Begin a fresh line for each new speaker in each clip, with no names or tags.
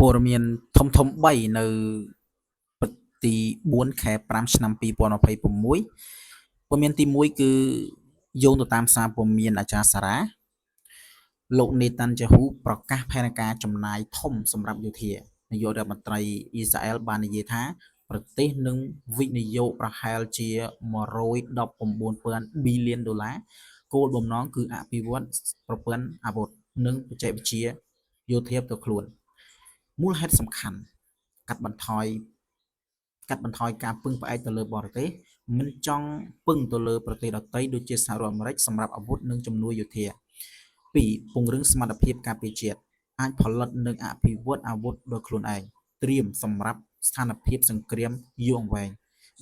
ព័ត៌មានធំធំ3នៅព្រឹកទី4ខែ5ឆ្នាំ2026ព័ត៌មានទី1គឺយោងទៅតាមសារព័ត៌មានអាចារ្យសារ៉ាលោកនេតាន់យ៉ាហ៊ូប្រកាសផែនការចំណាយធំសម្រាប់យោធានាយករដ្ឋមន្ត្រីអ៊ីស្រាអែលបាននិយាយថាប្រទេសនឹងវិនិយោគប្រហែលជា119,000ប៊ីលានដុល្លារគោលបំណងគឺអភិវឌ្ឍប្រព័ន្ធអាវុធនិងបច្ចេកវិទ្យាយោធាផ្ទាល់ខ្លួនមូលហេតុសំខាន់កាត់បន្ថយកាត់បន្ថយការពឹងផ្អែកទៅលើបរទេសមិនចង់ពឹងទៅលើប្រទេសដទៃដូចជាសហរដ្ឋអាមេរិកសម្រាប់អាវុធនិងជំនួយយោធា2ពង្រឹងសមត្ថភាពការពារជាតិអាចផលិតនិងអភិវឌ្ឍអាវុធដោយខ្លួនឯងត្រៀមសម្រាប់ស្ថានភាពសង្គ្រាមយូរអង្វែង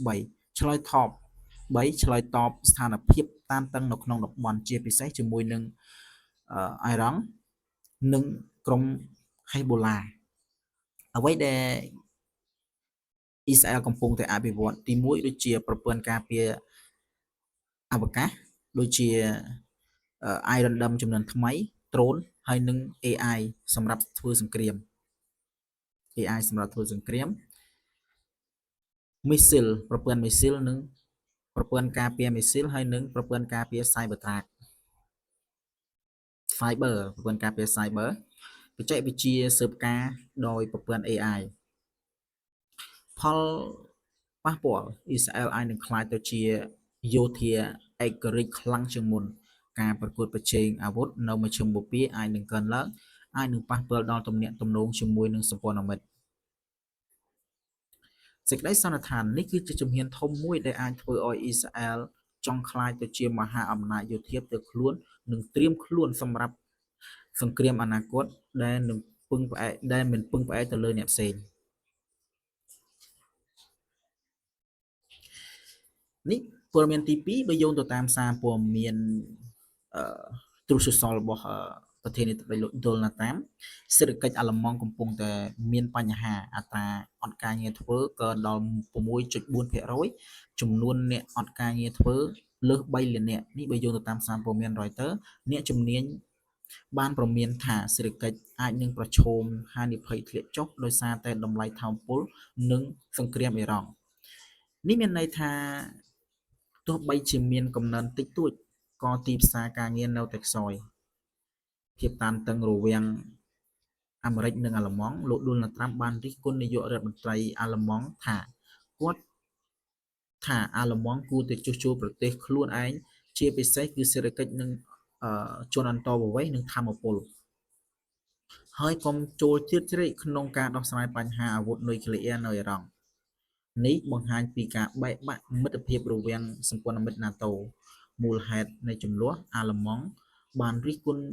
3ឆ្លើយតប3ឆ្លើយតបស្ថានភាពតានតឹងនៅក្នុងតំបន់ជាពិសេសជាមួយនឹងអ៊ីរ៉ង់និងក្រុមហេសបូឡាអ្វីដែលអ៊ីស្រាអែលកំពុងតែអភិវឌ្ឍទី1ដូចជាប្រព័ន្ធការពារអវកាសដូចជា Iron Dome ចំនួនថ្មី Drone ហើយនិង AI សម្រាប់ធ្វើសង្គ្រាម AI សម្រាប់ធ្វើសង្គ្រាមមីស៊ីលប្រព័ន្ធមីស៊ីលនិងប្រព័ន្ធការពារមីស៊ីលហើយនិងប្រព័ន្ធការពារ Cyber Track Cyber ប្រព័ន្ធការពារ Cyber បច្ចេកវិទ្យាស៊ើបការដោយប្រព័ន្ធ AI ផលប៉ះពាល់អ៊ីស្រាអែលអាចនឹងក្លាយទៅជាយោធាឯករាជ្យខ្លាំងជាងមុនការប្រកួតប្រជែងអាវុធនៅមជ្ឈិមបូព៌ាអាចនឹងកើនឡើងអាចនឹងប៉ះពាល់ដល់ទំនាក់ទំនងជាមួយនឹងសម្ព័ន្ធមិត្តសេចក្តីសន្និដ្ឋាននេះគឺជាជំហានធំមួយដែលអាចធ្វើឲ្យអ៊ីស្រាអែលចង់ក្លាយទៅជាមហាអំណាចយោធាផ្ទាល់ខ្លួននិងត្រៀមខ្លួនសម្រាប់សង្គ្រាមអនាគតដែលនឹងពឹងផ្អែកដែលមិនពឹងផ្អែកទៅលើអ្នកផ្សេងនេះព័ត៌មានទី2បើយោងទៅតាមសារព័ត៌មានអឺទ្រុសសលរបស់ប្រធានាធិបតីលោកដូណាល់ត្រាំសេដ្ឋកិច្ចអាល្លឺម៉ង់កំពុងតែមានបញ្ហាអត្រាអត់ការងារធ្វើកើនដល់ 6.4% ចំនួនអ្នកអត់ការងារធ្វើលើស3លាននាក់នេះបើយោងទៅតាមសារព័ត៌មាន Reuters អ្នកជំនាញបានព្រមានថាសេដ្ឋកិច្ចអាចនឹងប្រឈមហានិភ័យធ្លាក់ចុះដោយសារតែតម្លៃថាមពលនិងសង្គ្រាមអ៊ីរ៉ង់នេះមានន័យថាទោះបីជាមានកំណើនតិចតួចក៏ទីផ្សារការងារនៅតែខ្សោយភាពតានតឹងរវាងអាមេរិកនិងអាល្លឺម៉ង់លោកដូណាល់ត្រាំបានរិះគន់នាយករដ្ឋមន្ត្រីអាល្លឺម៉ង់ថាគាត់ថាអាល្លឺម៉ង់គួរតែជួសជុលប្រទេសខ្លួនឯងជាពិសេសគឺសេដ្ឋកិច្ចនិងជនអន្តោប្រវេសន៍និងធម្មពលហើយកុំចូលជ្រៀតជ្រែកក្នុងការដោះស្រាយបញ្ហាអាវុធនុយក្លេអ៊ែរនៅអ៊ីរ៉ង់នេះបង្ហាញពីការបែកបាក់មិត្តភាពរវាងសម្ព័ន្ធមិត្ត NATO មូលហេតុនៃជម្លោះអាល្លឺម៉ង់បានរិះគន់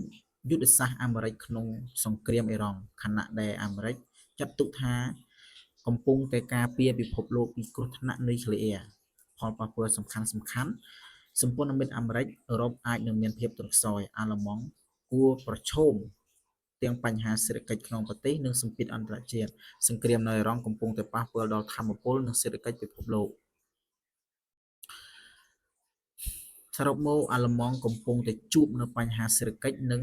យុទ្ធសាស្ត្រអាមេរិកក្នុងសង្គ្រាមអ៊ីរ៉ង់ខណៈដែលអាមេរិកចាត់ទុកថាកំពុងតែការពារពិភពលោកពីគ្រោះថ្នាក់នុយក្លេអ៊ែរផលប៉ះពាល់សំខាន់សំខាន់សម្ព័ន្ធមិត្តអាមេរិកអឺរ៉ុបអាចនឹងមានភាពទន់ខ្សោយអាល្លឺម៉ង់គួរប្រឈមទាំងបញ្ហាសេដ្ឋកិច្ចក្នុងប្រទេសនិងសម្ពាធអន្តរជាតិសង្គ្រាមនៅអ៊ីរ៉ង់កំពុងតែប៉ះពាល់ដល់ធម្មពលនិងសេដ្ឋកិច្ចពិភពលោកសរុបមកអាល្លឺម៉ង់កំពុងតែជួបនៅបញ្ហាសេដ្ឋកិច្ចនិង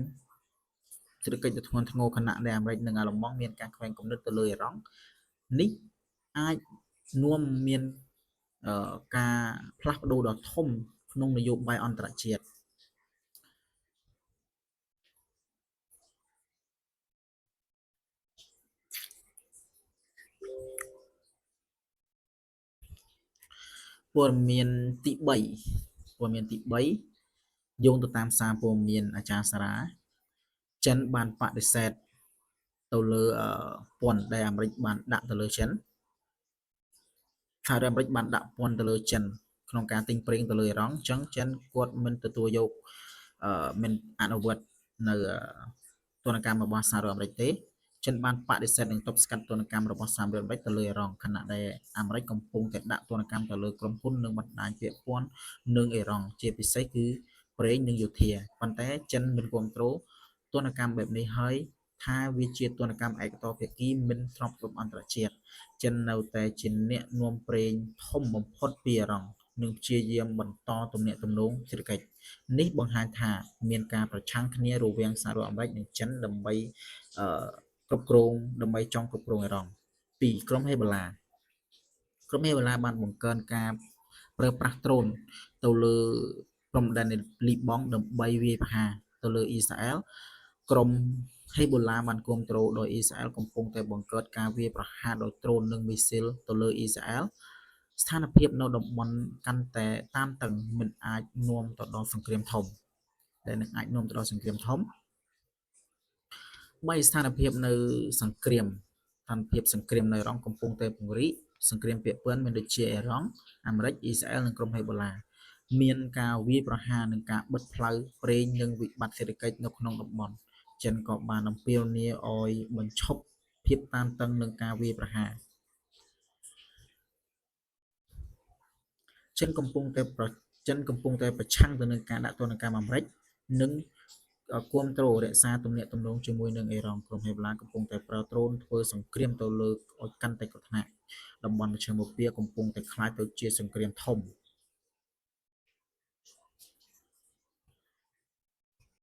សេដ្ឋកិច្ចដ៏ធ្ងន់ធ្ងរខណៈដែលអាមេរិកនិងអាល្លឺម៉ង់មានការខ្វែងគំនិតទៅលើអ៊ីរ៉ង់នេះអាចនាំមានការផ្លាស់ប្ដូរដ៏ធំក្នុងនយោបាយអន្តរជាតិព័ត៌មានទី3ព័ត៌មានទី3យោងទៅតាមសារព័ត៌មានអាចារ្យសារ៉ាចិនបានបដិសេធទៅលើពន្ធដែលអាមេរិកបានដាក់ទៅលើចិនសហរដ្ឋអាមេរិកបានដាក់ពន្ធទៅលើចិនក្នុងការទិញប្រេងទៅលើអ៊ីរ៉ង់អញ្ចឹងចិនគាត់មិនទទួលយកមិនអនុវត្តនៅទណ្ឌកម្មរបស់សហរដ្ឋអាមេរិកទេចិនបានបដិសេធនឹងទប់ស្កាត់ទណ្ឌកម្មរបស់សហរដ្ឋអាមេរិកទៅលើអ៊ីរ៉ង់ខណៈដែលអាមេរិកកំពុងតែដាក់ទណ្ឌកម្មទៅលើក្រុមហ៊ុននិងបណ្ដាញពាក់ព័ន្ធនឹងអ៊ីរ៉ង់ជាពិសេសគឺប្រេងនិងយោធាប៉ុន្តែចិនមិនគ្រប់គ្រងទណ្ឌកម្មបែបនេះហើយថាវាជាទណ្ឌកម្មឯកតោភាគីមិនស្របច្បាប់អន្តរជាតិចិននៅតែជាអ្នកនាំប្រេងធំបំផុតពីអ៊ីរ៉ង់និងព្យាយាមបន្តទំនាក់ទំនងសេដ្ឋកិច្ចនេះបង្ហាញថាមានការប្រឆាំងគ្នារវាងសហរដ្ឋអាមេរិកនិងចិនដើម្បីអឺ គ្រប់គ្រងដើម្បីចង់គ្រប់គ្រងអ៊ីរ៉ង់2ក្រុមហេបូឡាក្រុមហេបូឡាបានបង្កើនការប្រើប្រាស់ដ្រូនទៅលើព្រំដែនលីបង់ដើម្បីវាយប្រហារទៅលើអ៊ីស្រាអែលក្រុមហេបូឡាបានគ្រប់គ្រងដោយអ៊ីស្រាអែលកំពុងតែបង្កើតការវាយប្រហារដោយដ្រូននិងមីស៊ីលទៅលើអ៊ីស្រាអែលស្ថានភាពនៅតំបន់កាន់តែតានតឹងមិនអាចនាំទៅដល់សង្គ្រាមធំដែលនឹងអាចនាំទៅដល់សង្គ្រាមធំ3ស្ថានភាពនៅសង្គ្រាមស្ថានភាពសង្គ្រាមនៅអ៊ីរ៉ង់កំពុងតែពង្រីកសង្គ្រាមពាក់ព័ន្ធមានដូចជាអ៊ីរ៉ង់អាមេរិកអ៊ីស្រាអែលនិងក្រុមហេបូឡាមានការវាយប្រហារនិងការបិទផ្លូវប្រេងនិងវិបត្តិសេដ្ឋកិច្ចនៅក្នុងតំបន់ចិនក៏បានអំពាវនាវឲ្យបញ្ឈប់ភាពតានតឹងនិងការវាយប្រហារចិនកំពុងតែប្រចិនកំពុងតែប្រឆាំងទៅនឹងការដាក់ទណ្ឌកម្មអាមេរិកនិងគ្រប់គ្រងរក្សាទំនាក់ទំនងជាមួយនឹងអ៊ីរ៉ង់ក្រុមហេបូឡាកំពុងតែប្រើដ្រូនធ្វើសង្គ្រាមទៅលើឲ្យកាន់តែគ្រោះថ្នាក់តំបន់មជ្ឈិមបូព៌ាកំពុងតែក្លាយទៅជាសង្គ្រាមធំ។